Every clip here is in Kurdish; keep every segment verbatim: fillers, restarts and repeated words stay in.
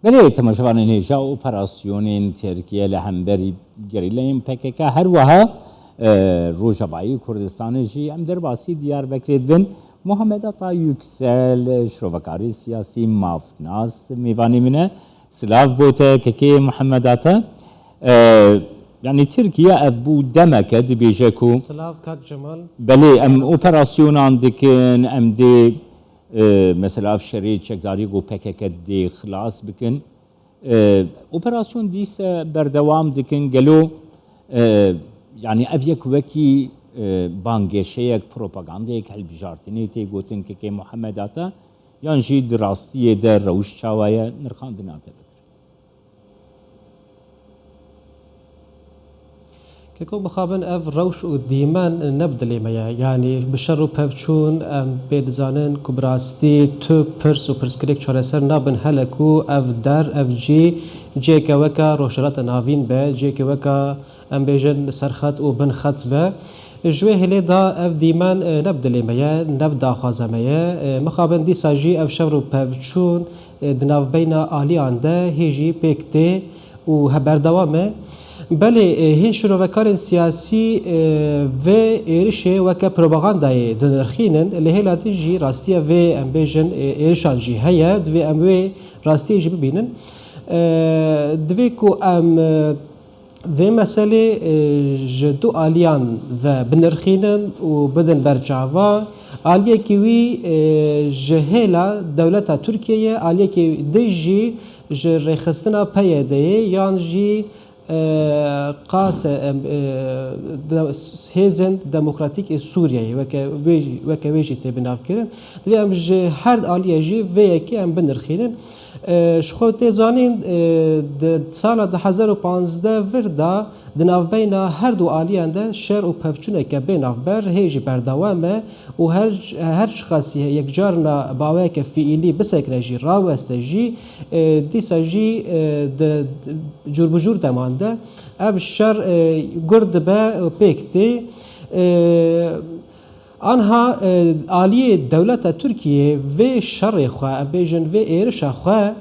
Belê, temaşevanên hêja, operasyonên Tirkiye li hemberî gerîleyên P K K, her wiha, e, Rojavayî Kurdistanê jî, em derbasî Diyarbekirê dibin. Muhammed Ata Yüksel, şrovekarê siyasî, mafnas, mêvanê min e. Silav bo te, kekê Muhammed Ata. E, yanî Tirkiye ev bû demeke dibêje ku Silav kak Cemal. Belê, em operasyonan dikin, em dê, e, mesela ev şerê çekdarî ku P K K dê xilas bikin. E, operasyon dîse berdewam dikin. Gelo, e, yanî ev yek wekî, e, bangêşeyek, propagandayek hilbijartinê tê gotin kekê Muhammed Ata, yan jî di rastiyê de rewş çawa ye, nirxandina te bikin. Keko mixabin ev rewş û dîmen ne bi dilê me ye. Yanî bi şer û pevçûn em pê dizanin ku bi rastî tu pirs û pirsgirêk çareser nabin hele ku ev der, ev cî, cihêke weke Rojhilata Navîn be, cihêke weke, em bêjin, serxet û bin xet be. Ji wê hêlê de ev dîmen, e, ne bi dilê me ye, ne bi daxwaza me ye. E, mixabin dîsa jî ev şer û pevçûn, e, di navbeyna aliyan de hê jî pêk tê û he berdewam e. Belê, e, hîn şirovekarên siyasî, e, vê êrişê weke propagandayê dinirxînin, lê hêla din jî rastiya vê, em bêjin, e, êrişan jî heye, divê em wê rastiyê jî bibînin. E, divê ku em, e, vê meselê, e, ji du aliyan ve binirxînin û bidin ber çava. Aliyekî wî, e, ji hêla dewleta Tirkiyeyê, aliyekî din jî ji rêxistina P Y D'yê yan jî, e, qase, em, e, de-, hêzên demokratîk ê Sûriyeyê weke wê jî, weke wê jî tê binavkirin. Divê em ji her aliyê jî vê yekê em binirxînin. E, ji xwe tê zanîn, e, di sala du hezar û panzdeh vir de di navbeyna her du aliyan de şer û pevçûneke bê navber hê jî berdewam e û her, her çiqas yekcarina bi awayeke fiîlî bisekine jî, raweste jî, e, dîsa jî, e, di, di cûr bi cûr deman de ev şer, e, gur dibe û pêk tê. E, Anha, e, aliyê dewleta Tirkiyê vê şerê xwe, em bêjin vê êrişa xwe,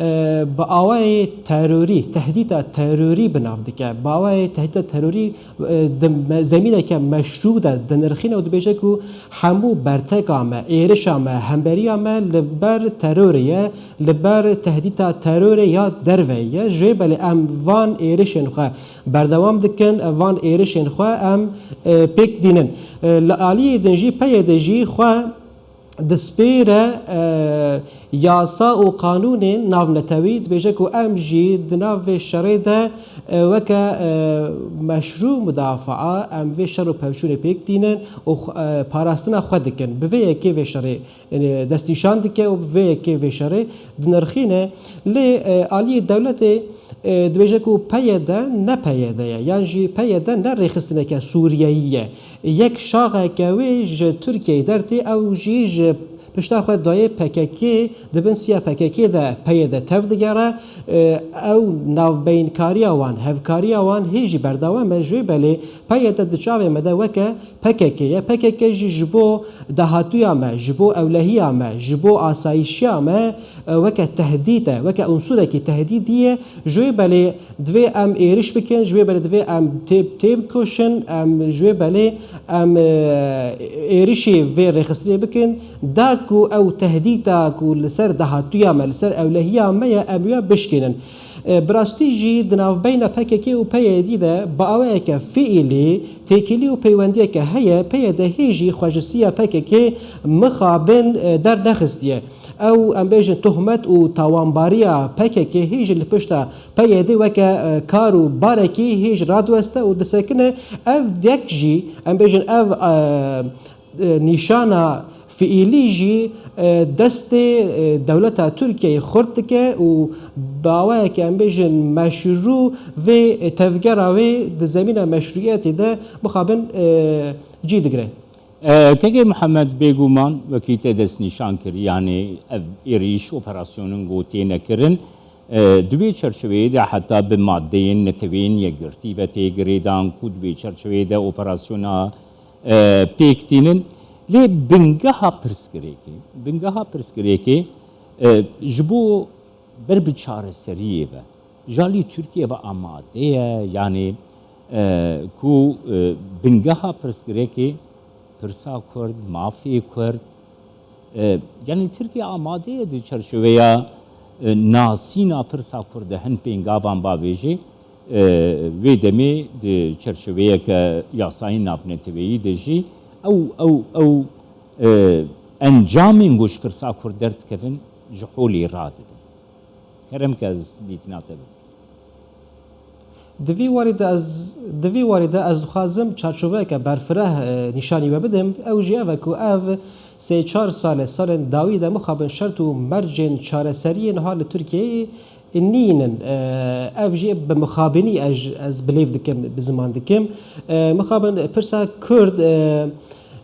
e, bi awayê terorî, tehdîta terorî bi nav dike. Bi awayê tehdîta terorî, e, di me-, zemîneke meşrû de dinirxîne û dibêje ku hemû berteka me, êrişa me, hemberiya me li ber terorê ye, li ber tehdîta terorê ya derve ye. Ji wê belê em van êrişên xwe berdewam dikin, van êrişên xwe em, e, pêk dînin. E, li aliyê din jî P Y D jî xwe dispêre, e, yasa û qanûnên navnetewî, dibêje ku em jî di nav vê şerê de, e, weke, e, meşrû mudafaa em vê şer û pevçûnê pêk dînin û xwe, e, parastina xwe dikin. Bi vê yekê vê şerê, e, destnîşan dike û bi vê yekê vê şerê dinirxîne. Lê, e, aliyê dewletê, e, dibêje ku P Y D ne P Y D ye, yan jî P Y D ne rêxistineke Sûriyeyî ye. Yek şaxeke wê ji Tirkiyeyê dertê, ew jî ji pişta xwe dayê P K K, di bin siya P K K de P Y D tev digere. E, ew navbeynkariya wan, hevkariya wan hê jî berdewam e. Ji wê belê P Y D di çavê me de weke P K K ye. P K K jî ji bo dahatuya me, ji bo ewlehiya me, ji bo asayişiya me, e, weke tehdît e, weke unsurekî tehdîdî ye. Ji wê belê divê em êriş bikin, ji wê belê divê em tê-, têbikoşin, em ji wê belê em, e, êrişê vê rêxistinê bikin, da ku ew tehdîta ku li ser dahatuya me, li ser ewlehiya me ye, em wê bişkênin. E, bi rastî jî di navbeyna P K K û P Y D de bi awayeke fiîlî têkilî û peywendiyeke heye. P Y D hê jî xwe ji siya P K K mixabin, e, dernexistiye. Ew, em bêjin, tohmet û tawanbariya P K K hê jî li pişta P Y D weke, e, kar û barekî hê jî radiweste û disekine. Ev yek jî, em bêjin, ev, e, e, nîşana fiîlî jî, e, destê, e, dewleta Tirkiyeyê xurt dike û bi awayeke, em bêjin, meşrû vê, e, tevgera wê di zemîna meşrûyetê de mixabin, e, cî digire. E, Kekê Mihemed, bêguman wekî te destnîşan kir, yanî ev êrîş, operasyonên ku têne kirin, e, di wê çerçeveyê de heta bi madeyên Neteweyên Yekgirtî ve tê girêdan ku di wê çerçeveyê de operasyona, e, pêk tînin. Lê bingeha pirsgirêkê, bingeha pirsgirêkê, e, ji bo ber bi çareseriyê ve. Ji alî Tirkiye ve amade ye, yanî, e, ku, e, bingeha pirsgirêkê pirsa Kurd, mafê Kurd, e, yanî Tirkiye amade ye di çerçeveya, e, nasîna pirsa Kurd de hin pêngavan bavêjê, e, wê demê di çerçeveyeke yasayên navneteweyî de jî ew, ew, ew, e, encamên ku ji pirsa Kurd derdikevin ji holê radibin. Kerem ke ez dîtina te bikim. Di vî warî de ez, di vî warî de ez dixwazim çarçoveyeke berfireh, e, nîşanî we bidim. Ew jî ev e ku ev sê çar sal e, salên dawî de mixabin şert û mercên çareseriyê niha li Tirkiyeyê nînin. E, ev jî bi mixabinî ez, ez bilêv dikim, bi ziman dikim. E, mixabin pirsa Kurd, e,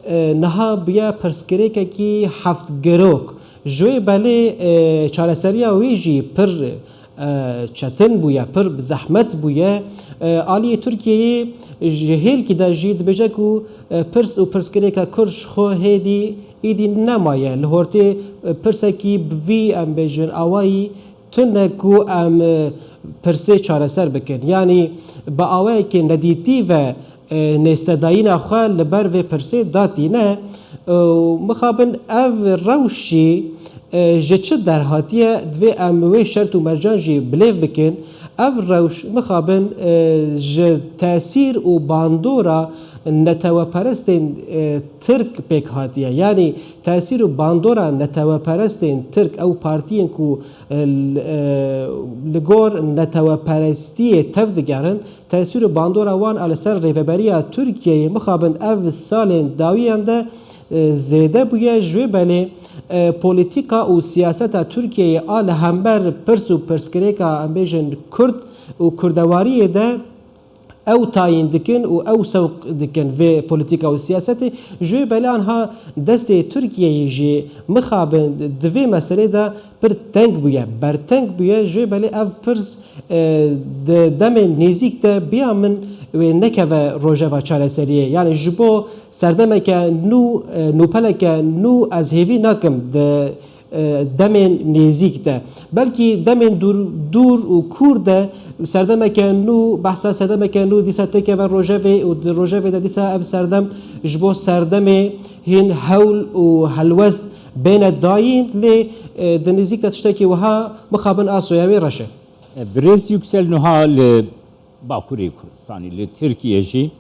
e, niha bûye pirsgirêkekî heftgirok. Ji wê belê, e, çareseriya wî jî pir, e, çetin bûye, pir bi zehmet bûye. E, aliyê Tirkiyeyê ji hêlkî de jî dibêje ku, e, pirs û pirsgirêka Kurd ji xwe hêdî îdî nemaye. Li hortê, e, pirsekî bi vî, em bêjin, awayî tune ku em, e, pirsê çareser bikin. Yanî bi awayekê nedîtî ve, e, nêstedayîna xwe li ber vê pirsê datîne. E, û mixabin ev rewş jî, e, ji çi derhatiye, divê em wê şert û mercan jî bilêv bikin. Ev rewş mixabin, e, ji tesîr û bandora neteweperestên, e, Tirk pêk hatiye. Yanî tesîr û bandora neteweperestên Tirk, ew partiyên ku, e, l-, e, li gor neteweperestiyê tev digerin, tesîr û bandora wan a li ser rêveberiya Tirkiyeyê mixabin ev salên dawiyan de, e, zêde bûye. Ji wê belê, e, polîtîka û siyaseta Tirkiyeyê a li hember pirs û pirsgirêka, em bêjin, Kurd û Kurdewariyê de ew tayîn dikin û ew sewq dikin vê polîtîka û siyasetê. Ji wê belê anha destê Tirkiyeyê jî mixabin di vê meselê de pir teng bûye, berteng bûye. Ji wê belê ev pirs, e, di demên nêzîk de biya min wê nekeve rojeva çareseriyê. Yanî ji bo serdemeke nû, e, nûpeleke nû ez hêvî nakim di, e, demên nêzîk de. Belkî demên dûr, dûr û kûr de serdemeke nû, behsa serdemeke nû dîsa têkeve rojevê û di rojevê de dîsa ev serdem ji bo serdemê hîn hewl û helwest bêne dayîn, lê, e, di nêzîk de tiştekî wiha mixabin a soya wê reş e. E, Birêz Yüksel niha li Bakurê Kurdistanê, li Tirkiye jî,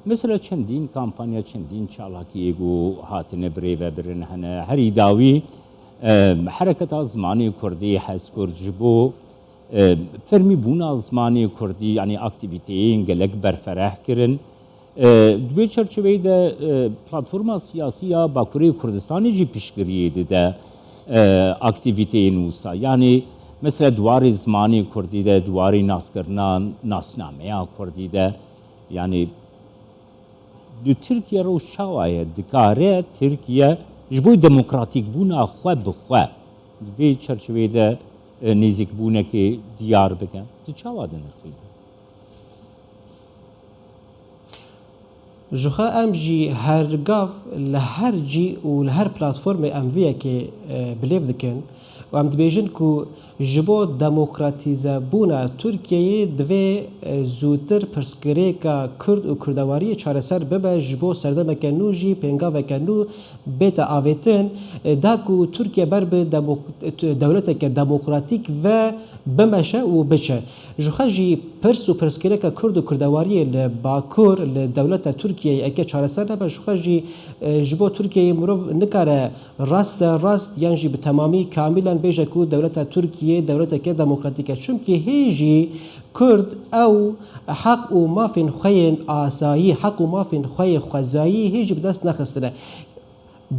mesela çendîn kampanya, çendîn çalakiyê ku hatine birêvebirin hene. Herî dawî, e, hereketa zimanê Kurdî, Hezkurd, ji bo, e, fermîbûna zimanê Kurdî, yanî aktîvîteyên gelek berfereh kirin. E, di wê çerçeveyê de, e, platforma siyasî ya Bakurê Kurdistanê jî piştgiriyê dide, e, aktîvîteyên wisa. Yanî, mesela di warê zimanê Kurdî de, di warê naskirina nasnameya Kurdî de, yanî di Tirkiye rewş çawa ye? Dikare Tirkiye ji bo demokratîkbûna xwe bi xwe di vê çerçeveyê de, e, nêzîkbûnekê diyar bike? Tu çawa dinirxînî? Ji xwe em jî her gav li her cî û li her platformê em vê yekê, e, bilêv dikin û em dibêjin ku ji bo demokratîzebûna Tirkiyeyê divê, e, zûtir pirsgirêka Kurd û Kurdewariyê çareser bibe, ji bo serdemeke nû jî pêngaveke nû bête avêtin, e, da ku Tirkiye ber bi demok-, dewleteke demokratîk ve bimeşe û biçe. Ji xwe jî pirs û pirsgirêka Kurd û Kurdewariyê li Bakur, li dewleta Tirkiyeyê eke çareser nebe, ji xwe jî, e, ji bo Tirkiyeyê mirov nikare raste rast yan jî bi temamî kamîlen bêje ku dewleta Tirkiyê dewleteke demokratîk e. Çimkî hê jî Kurd ew heq û mafên xwe yên asayî, heq û mafên xwe yê xwezayî hê jî bi dest nexistine.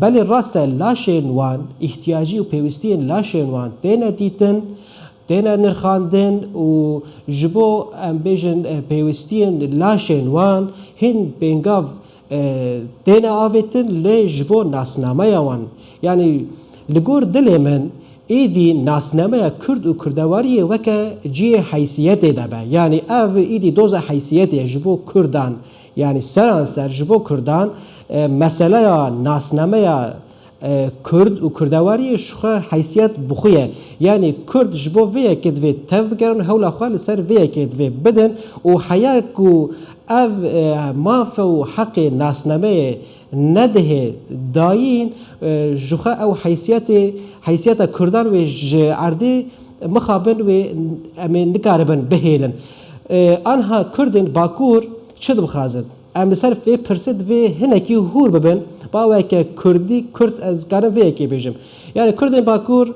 Belê rast e, laşên wan, îhtiyacî û pêwîstiyên laşên wan têne dîtin, têne nirxandin û ji bo, em bêjin, e, pêwîstiyên laşên wan hîn pêngav, e, têne avêtin, lê ji bo nasnameya wan, yanî li gor dilê min, Êdî nasnameya Kurd û Kurdewariyê weke cihê heysiyetê de be. Yanî ev êdî doza heysiyetê ye ji bo Kurdan. Yanî seranser ji bo Kurdan, e, meseleya nasnameya E, Kurd û Kurdewariyê ji xwe heysiyet bi xwe ye. Yanî Kurd ji bo vê yekê divê tev bigerin û hewla xwe li ser vê yekê divê bidin û heya ku ev, e, mafe û heqê nasnameyê nedihê dayîn, e, ji xwe ew heysiyetê, heysiyeta Kurdan wê ji erdê mixabin wê em ê nikaribin bihêlin. E, anha Kurdên Bakur çi dibixwazin? Em li ser vê pirsê divê hinekî hûr bibin. Baweke Kurdî, Kurd, ez karim vê yekê bêjim. Yani Kurdên Bakur,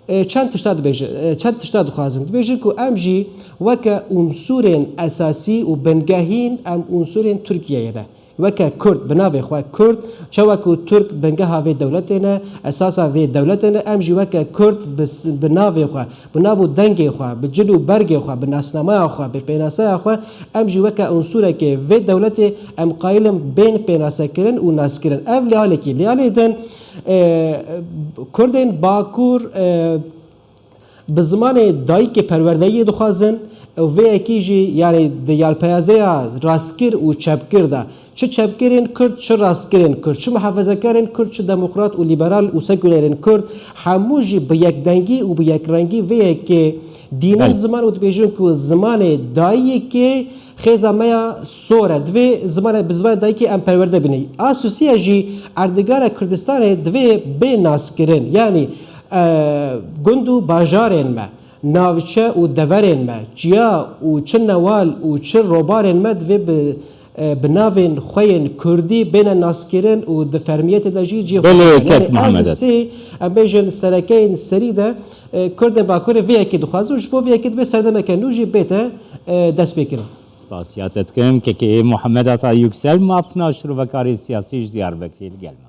e, çend tişta dibêjin, e, çend tişta dixwazin. Dibêjin ku em jî weke unsurên esasî û bingehîn, em unsurên Tirkiyeyê ne. Weke Kurd, bi navê xwe Kurd, çawa ku Tirk bingeha vê dewletê ne, esasa vê dewletê ne, em jî weke Kurd bi s-, bi navê xwe, bi nav û dengê xwe, bi cil û bergê xwe, bi nasnameya xwe, bi pênaseya xwe, em jî weke unsurekê vê dewletê em qayil in bên pênasekirin û naskirin. Ev lê alekî, lê alê din, e, Kurdên Bakur, e, bi zimanê dayikê perwerdeyiyê dixwazin û vê yekî jî, yani di yalpeyazeya rastkir û çepkir de, çi çepkirên Kurd, çi rastkirên Kurd, çi muhafezekarên Kurd, çi demokrat û liberal û sekulerên Kurd, hemû jî bi yekdengî û bi yekrengî vê yekê dînin Belê. ziman û dibêjin ku zimanê dayikê xêza me ya sor e. Divê zimanê, bi zimanê dayikê em perwerde bînin. A sisiya jî erdigara Kurdistanê divê bê naskirin. Yani, e, gund û bajarên me, navçe û deverên me, çiya û çi newal û çi robarên me divê bi, e, bi navên xwe yên Kurdî bêne naskirin û di fermiyetê de jî cihê xwe Belê, bigrin. kek Yani ev Muhammed. sê, em bêjin, serekeyên serî de, e, Kurdên Bakurê vê yekê dixwazin û ji bo vê yekê divê serdemeke nû jî bête, e, destpêkirin. Spasiya te dikim, kekê Muhammed Ata Yüksel, mafna şirovekarê siyasî ji Diyarbekirê li gel me.